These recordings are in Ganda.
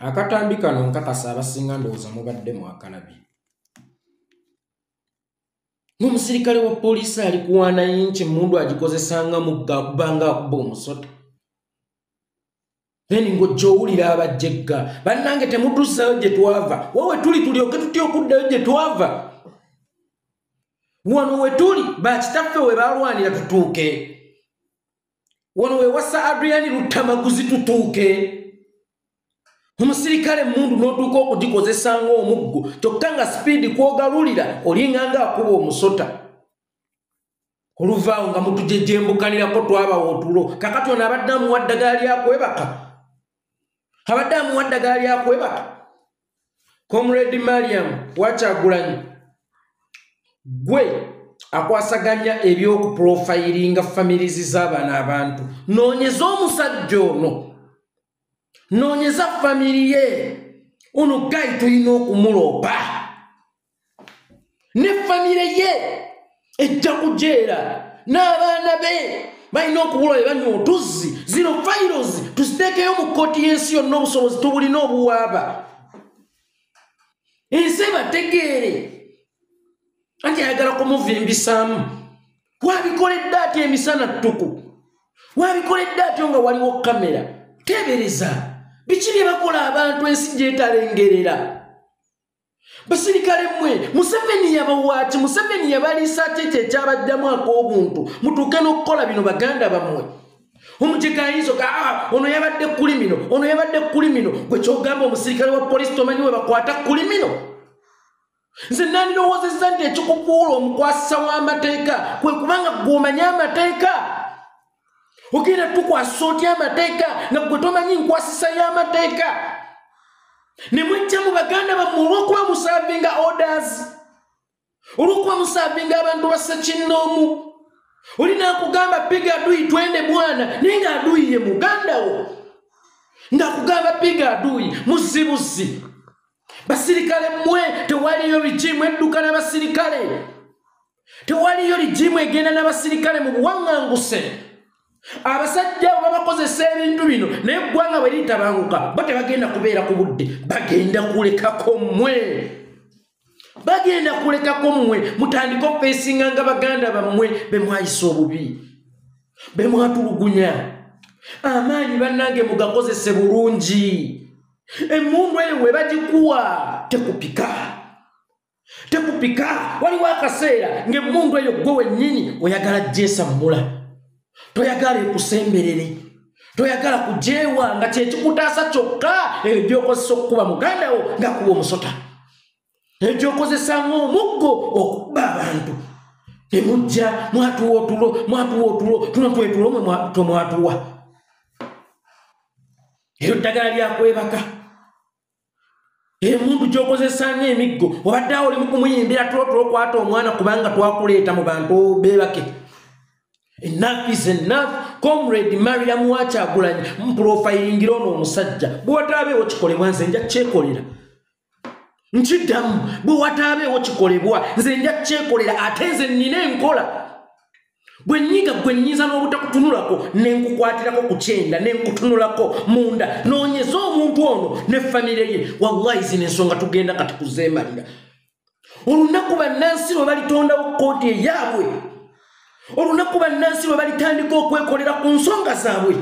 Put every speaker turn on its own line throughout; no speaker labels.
Akatambi kano nkakasa abasinga ndowooza mubadde mwakalabye. N'omusirikale wa poliisi ali kuwaana yinki emmundu agikozesanga mugga akubanga akuba omusota. Then ng'ojja owulira abajjegga bannange temutuzzaayo gye twava. Wawe tuli tulyoke tutya okuddayo gye twava. Wano we tuli bakitaffe we baalwanira tutuuke. Wano we wassa Adrian Luttamaguzi tutuuke. Omusirikale emmundu n'otuuka okugikozesa ng'omuggo kyokka nga sipiidi kw'ogalulira olinga ng'akuba omusota. Oluvaawo nga mutujejembukanirako twabawa otulo. Kakati ono abadde amuwa ddagala lya kwebaka. Abadde amuwa ddagala lya kwebaka. Comrade Mariam Wakyagulanyi gwe akwasaganya ebyokuprofilinga families z'abaana abantu. Noonyeza omusajja ono. Noonyeza family ye. Ono guy tulina okumuloopa. Ne family ye ejja kujeera n'abaana be balina okubula bwe banywa otuzzi. Zino files tuziteekeyo mu kkooti y'ensi yonna, obusobozi tubulina obuwaaba. Ensi ebategeere. Anti ayagala kumuvimbisaamu. Wabikoledde atya emisana ttuku? Wabikoledde atyo nga waliwo kamera? Teebereza. Biki bye bakola abantu ensi gy'etalengerera? Basirikale mmwe, Museveni yabawaaki, Museveni yabaliisa ki ekyo ekyabaddamu ak'obuntu? Mutuuke n'okukola bino baganda bammwe. Omujega ayinza ono yabadde kulimino, ono yabadde kulimino. Gwe ky'ogamba omusirikale wa poliisi tomanyi we bakwata kulimino? Nze nandirowoozezza nti ekikufuula omukwasisa w'amateeka kwe kubanga ggwe omanyi amateeka. Ogenda tukwasisa otya amateeka nga ggwe tomanyi nkwasisa y'amateeka? Ne mujja mu baganda bammwe olw'okuba musaavinga orders, olw'okuba musaavinga abantu ba ssekinnoomu. Olina akugamba piga adui twende bwana, naye nga adui ye muganda wo. Ng'akugamba piga adui muzibuzi. Basirikale mmwe tewaliyo regime edduka n'abasirikale. Tewaliyo regime egenda n'abasirikale mu buwaŋŋanguse. Abasajja abo babakozesa ebintu bino naye eggwanga bwe litabanguka bo tebagenda kubeera ku budde, bagenda kulekako mmwe. Bagenda kulekako mmwe mutandike okufeesinga nga baganda bammwe be mwayisa obubi, be mwatulugunya. Amaanyi bannange mugakozese bulungi. Emmundu eyo we bagikuwa tekupika. Tekupika. Waliwo akaseera ng'emmundu eyo ggwe wennyini oyagala gyesammula. Toyagala ekusemberere. Toyagala kujeewa nga kyekikutaasa kyokka ebyo by'okozesa okukuba muganda wo ng'akuba omusota. Ebyokozesa ng'omuggo okukuba abantu. Ne mujja mwatuwa otulo, mwatuwa otulo, tuno twetulo mwe twemwatuwa. Eryo ddagala lya kwebaka. Emuntu gy'okozesa ng'emiggo obadde awo oli mu kumuyimbira tulo tulo kwata omwana kubanga twakuleeta mu bantu beebake. Enough is enough. Comrade Mariam Wakyagulanyi mprofilingira ono omusajja. Bw'otaabeewo kikolebwa nze nja kyekolera. Nkiddamu, bw'otaabeewo kikolebwa nze nja kyekolera ate nze nnina enkola. Bwe nnyiga gwe nnyiza n'obutakutunulako ne nkukwatirako ku kyenda ne nkutunulako munda noonyeza omuntu ono ne famire ye. Wallahi zino ensonga tugenda kati kuzeemalira. Olunaku bannansi lwe balitondawo kkooti eyaabwe, olunaku bannansi lwe balitandika okwekolera ku nsonga zaabwe,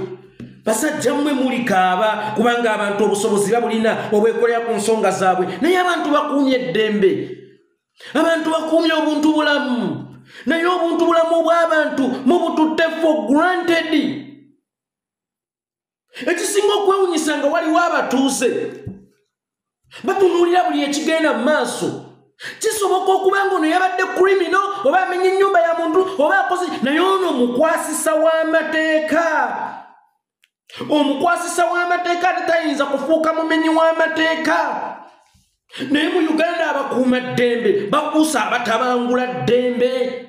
basajja mmwe mulikaaba kubanga abantu obusobozi babulina obwekolera ku nsonga zaabwe. Naye abantu bakuumye eddembe, abantu bakuumye obuntu bulamu, naye obuntu bulamu bw'abantu mubututte for granted. Ekisinga okwewunyisa nga waliwo abatuuze batunuulira buli ekigenda mu maaso. Kisoboka okuba nga ono yabadde criminal oba amenye ennyumba ya muntu oba akoze, naye ono omukwasisa w'amateeka. Omukwasisa w'amateeka ate tayinza kufuuka mumenyi w'amateeka. Naye mu Uganda abakuuma ddembe bakuusa abatabangula ddembe.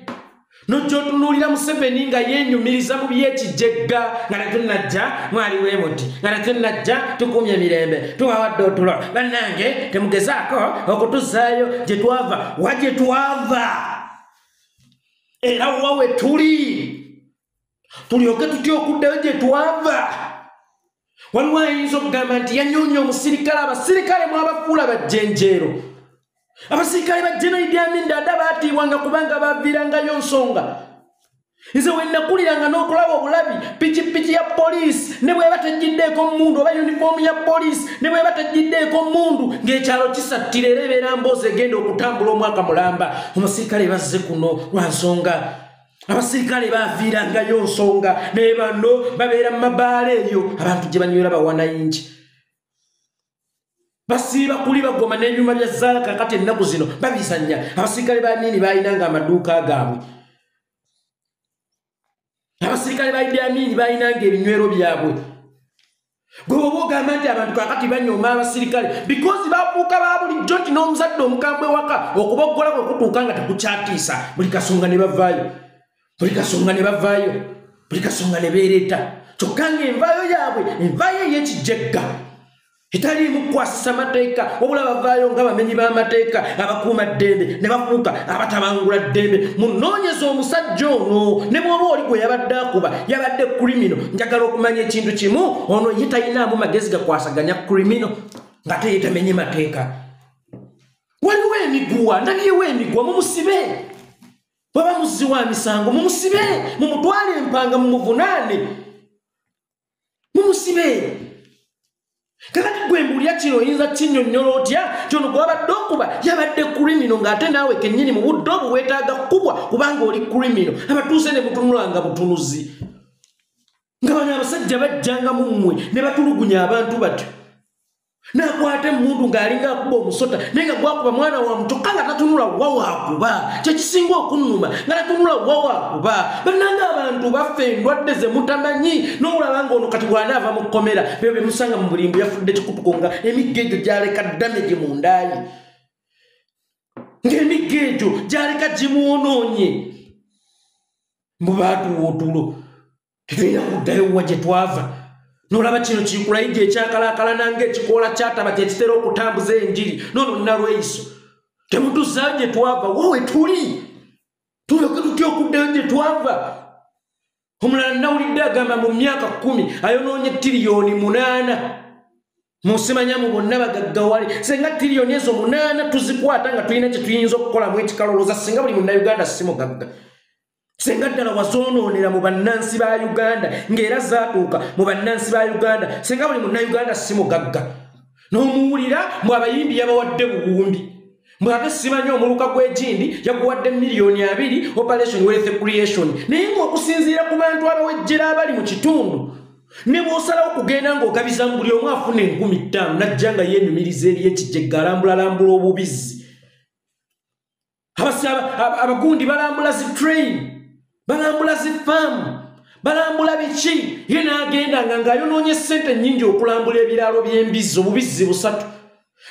Nojja otunuulira Museveni nga yeenyumiriza mu by'ekijegga nga tetunnajja mwali weemuti, nga tetunnajja tukuumye emirembe, tubawadde otulo. Bannange temugezaako okutuzzaayo gye twava. Wa gye twava? Era wa we tuli? Tulyoke tutya okuddayo gye twava? Waliwo ayinza okugamba nti yanyonya omusirikale. Abasirikale mwabafuula bajjenjeero. Abasirikale ba General Idi Amin Dada baatiibwanga kubanga baviirangayo nsonga. Nze we nakuliranga n'okulaba obulabi pikipiki ya poliisi ne bweba tejjiddeeko mmundu, oba yunifoomu ya poliisi ne bweba tejjiddeeko mmundu, ng'ekyalo kisattira era ebeera mboozi egenda okutambula omwaka mulamba. Omusirikale bazze kuno lwa nsonga. Abasirikale baviirangayo nsonga, naye bano babeera mu mabaala eyo abantu gye banywera bawanayingi. Basiiba kuli bagoma n'ebyuma bya zzaala. Kakati ennaku zino babizannya. Abasirikale ba Amini baalinanga amaduuka gaabwe. Abasirikale ba Idi Amini baalinanga ebinywero byabwe. Gwe oba ogamba nti abantu kakati banyooma abasirikale because bafuuka ba bulijjo, nti n'omuzadde omukambwe waka okuboggola kwe kutuuka nga tekukyatiisa, buli kasonga ne bavaayo, buli kasonga ne bavaayo, buli kasonga ne beereeta. Kyokka ng'envaayo yaabwe envaayo ey'ekijegga etaliimu kukwasisa mateeka, wabula bavaayo nga bamenyi b'amateeka, abakuuma ddembe ne bafuuka abatabangula ddembe. Munoonyeza omusajja ono, ne bw'oba oli gwe yabadde akuba yabadde criminal, njagala okumanya ekintu kimu: ono ye talinaamu magezi gakwasaganya criminal ng'ate ye tamenye mateeka? Waliwo emiguwa, ndabyewo emiguwa. Mumusibe. Bwaba muzzi wa misango, mumusibe, mumutwale empanga, mumuvunaane, mumusibe. Kakati gwe mbulya kino, oyinza kinnyonnyola otya kyono gwabadde okuba yabadde criminal, ng'ate naawe kennyini mu budde obwo weetaaga kkubwa kubanga oli criminal? Abatuuze ne mutunulanga butunuzi nga bano abasajja bajjanga mu mmwe ne batulugunya abantu batyo. Nakwata emundu ng'alinga akuba omusota, naye nga gwakuba mwana wa muto, nga tatunula wa waakuba. Kyekisinga okunnuma, nga tatunula wa waakuba. Bannanga, abantu baffe endwadde ze mutamanyi, n'olaba nga ono kati bw'anaava mu kkomera, byo bye musanga mu bulimbu yafudde kikutuko, nga emiggo egyo gyaleka damage mu ndaayi, ng'emiggo egyo gyaleka gimwonoonye. Mbu baatuwa otulo, tetulina kuddayo wa gye twava. Nolaba kino kikulayija ekyakalaakalana ng'ekikoola kyataba kyekitera okutambuza enjiri nono nalweyiso. Temutuzaayo gye twava. Wowe tuli tuleke tutya okuddayo gye twava? Omulala nawulidde agamba mu myaka 10 ayonoonye tiriyoni 8. Musimanya mu bonna bagaggawale. Senga tiriyoni ezo 8 tuzikwata nga tulina kye tuyinza okukolamu ekikaloloza, singa buli munnayuganda si mugagga, senga ddala wazoonoonera mu bannansi ba Uganda, ng'era zaatuuka mu bannansi ba Uganda, senga buli munnayuganda si mugagga. N'omuwulira mbu abayimbi yabawadde buwumbi, mbw ate simanyi omuluka gw'egindi yaguwadde miliyoni 20, Operation Wealth Creation. Naye ng'okusinziira ku bantu abawejjera abali mu kitundu, ne bw'osalawo okugenda ng'ogabiza buli omu afuna 5000, najja nga yeenyumiriza eri ekijegga, alambulalambula obubizzi. Abagundi balambula zi train, balambula zi faamu, balambula biki, ye n'agenda nga ng'ayonoonye ssente nnyingi okulambula ebiraalo by'embizzi, obubizzi busatu.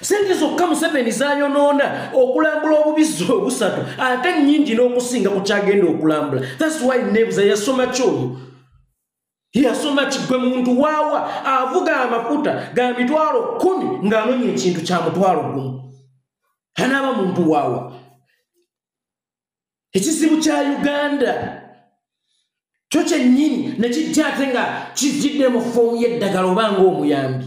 Sente zokka Museveni zayonoona okulambula obubizzi obusatu, ate nnyingi n'okusinga ku kyagenda okulambula. That's why nebuza, yasoma kyoyo, yasoma kigwe muntu waawa avuga amafuta ga 100,000 ng'anoonya ekintu kya 10,000? Anaaba muntu waawa? Ekizibu kya Uganda kyo kyennyini ne kijja ate nga kijjidde mu foomu y'eddagala oba ng'omuyambi.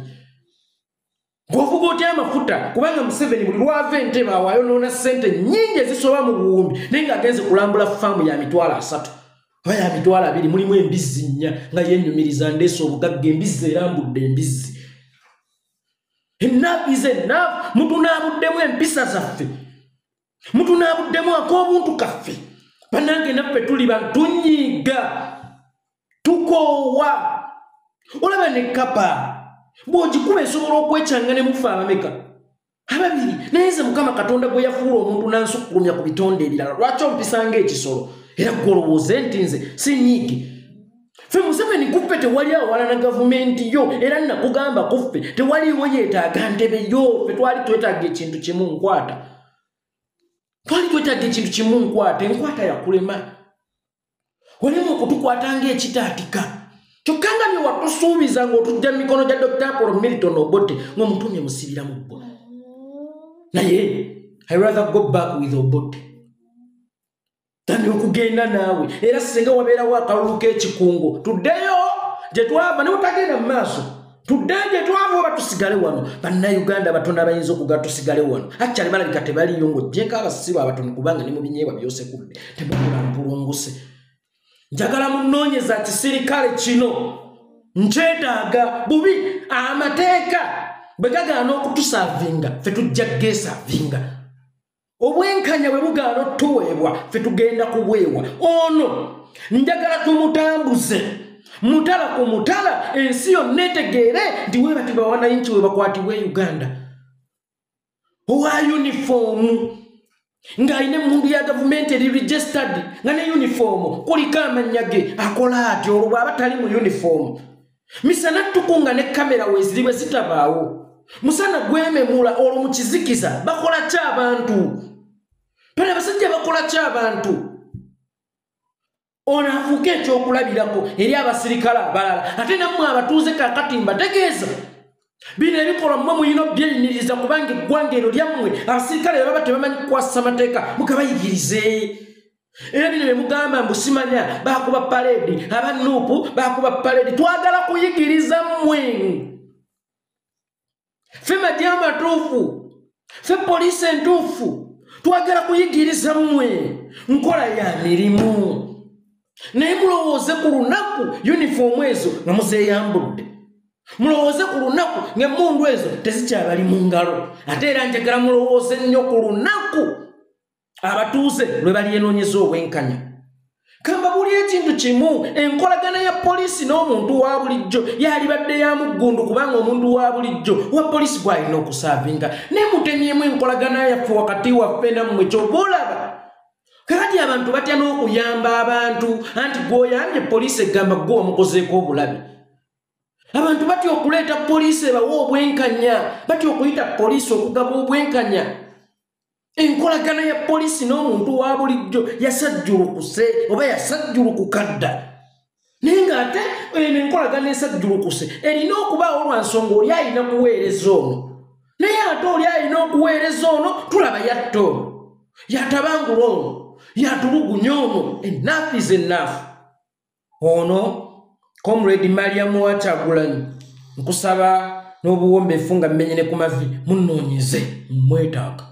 Bw'ovuga otya amafuta? Kubanga Museveni buli lwava entebe awo ayonoona ssente nnyingi ezisoba mu buwumbi, naye ng'agenze kulambula faamu ya 30,000 oba ya 20,000, mulimu embizzi nnya, nga yennyumiriza, ndeesa obugagga, embizzi erambudde embizzi. Enough is enough. Mutunaabuddemu empisa zaffe, mutunaabuddemu ak'obuntu kaffe. Bannange, naffe tuli bantunyiiga, tukoowa. Olaba ne kapa bw'ogikuba esobola okwekyanga ne mufa abameka ababiri. Naye nze Mukama Katonda gwe yafuula omuntu n'ansukkulumya ku bitonde ebirala, lwaki ompisanga ekisolo? Era gwe olowooze nti nze sinyiige? Ffe Museveni kuffe tewali awalana gavumenti yo, era nakugamba kuffe tewaliwo yeetaaga ntebe yo. Ffe twali twetaaga ekintu kimu, nkwata. Twali twetaaga ekintu kimu, nkwata. Enkwata yakulema, walimu okutukwata ng'ekitaatika. Kyokka nga bye watusuubiza ng'otujja mu mikono gya Dr Apollo Milton Obote, ng'omutumye musibira mu ggwa. Naye I rather go back with Obote than okugenda naawe. Era singa wabeerawo akalulu k'ekikungo, tuddeyo gye twava ne butagenda mu maaso. Tuddeje twava oba tusigale wano? Bannayuganda batono abayinza okuga tusigale wano. Akyali balabika tebaliyo ng'oggyeko abasiru abatono, kubanga ne mu binyeebwa byosekudde temukula mpulunguse. Njagala munoonyeza kisirikale kino, nkyetaaga bubi. Amateeka bwe gagaana okutusaavinga, ffe tujja geesaavinga. Obwenkanya bwe bugaana otuweebwa, ffe tugenda kubwewa. Ono njagala tumutambuze mutala ku mutala, ensi yonna etegeere nti weebati bawananchi we bakwatibwa e Uganda. Owa yunifoomu ng'alina emmundu ya gavumenti eri registered, nga ne yunifoomu kuliko amannya ge, akola atyo? Olwo bw'aba tali mu yunifoomu, misana ttuku nga ne kamera weeziri bwe zitabaawo, musana gwememula, olwo mu kizikiza bakola ki abantu? Bano abasajja bakola ki abantu? Ono afuuke ekyokulabirako eri abasirikale abalala. Ate nammwe abatuuze kaakati mbategeeza, bino ebikolwa mmwe muyina obyeyimiriza, kubanga eggwanga eryo lyammwe. Abasirikale baba tebamanyi kukwasisa mateeka, mugabayigirize. Era bino bye mugamba mbu simanya bakuba parade, aba NUP bakuba parade, twagala kuyigiriza mmwe. Ffe magye amatuufu, ffe poliisi entuufu, twagala kuyigiriza mmwe nkola ya mirimu. Naye mulowooze ku lunaku yunifoomu ezo nga muzeeyambudde, mulowooze ku lunaku ng'emmundu ezo tezikyabali mu ngalo. Ate era njagala mulowooze nnyo ku lunaku abatuuze lwe balyenoonyeza obwenkanya. Kamba buli ekintu kimu, enkolagana ya poliisi n'omuntu wa bulijjo yalibadde ya muggundu, kubanga omuntu wa bulijjo wa poliisi gw'alina okusaavinga. Naye mutemyemu enkolagana yaffe wakati waffe nammwe. Kyova olaba kakati abantu batya n'okuyamba abantu, anti gw'oyambye poliisi egamba gwe wamukozeeko obulabe. Abantu batya okuleeta poliisi ebawe obwenkanya, batya okuyita poliisi okugaba obwenkanya. Enkolagana ya poliisi n'omuntu wa bulijjo yasajjulukuse oba yasajjulukuka dda. Naye ng'ate eno enkolagana esajjulukuse erina okubaawo lwa nsonga oli alina kuweereza ono, naye ate oli alina okuweereza ono tulaba yatta ono, yatabangula ono, yatulugunya ono. Enough is enough. Ono Comrade Mariam wa Kyagulanyi, nkusaba n'obuwombeefu nga mmenye ne ku mavi, munoonyeze, mwetaaga.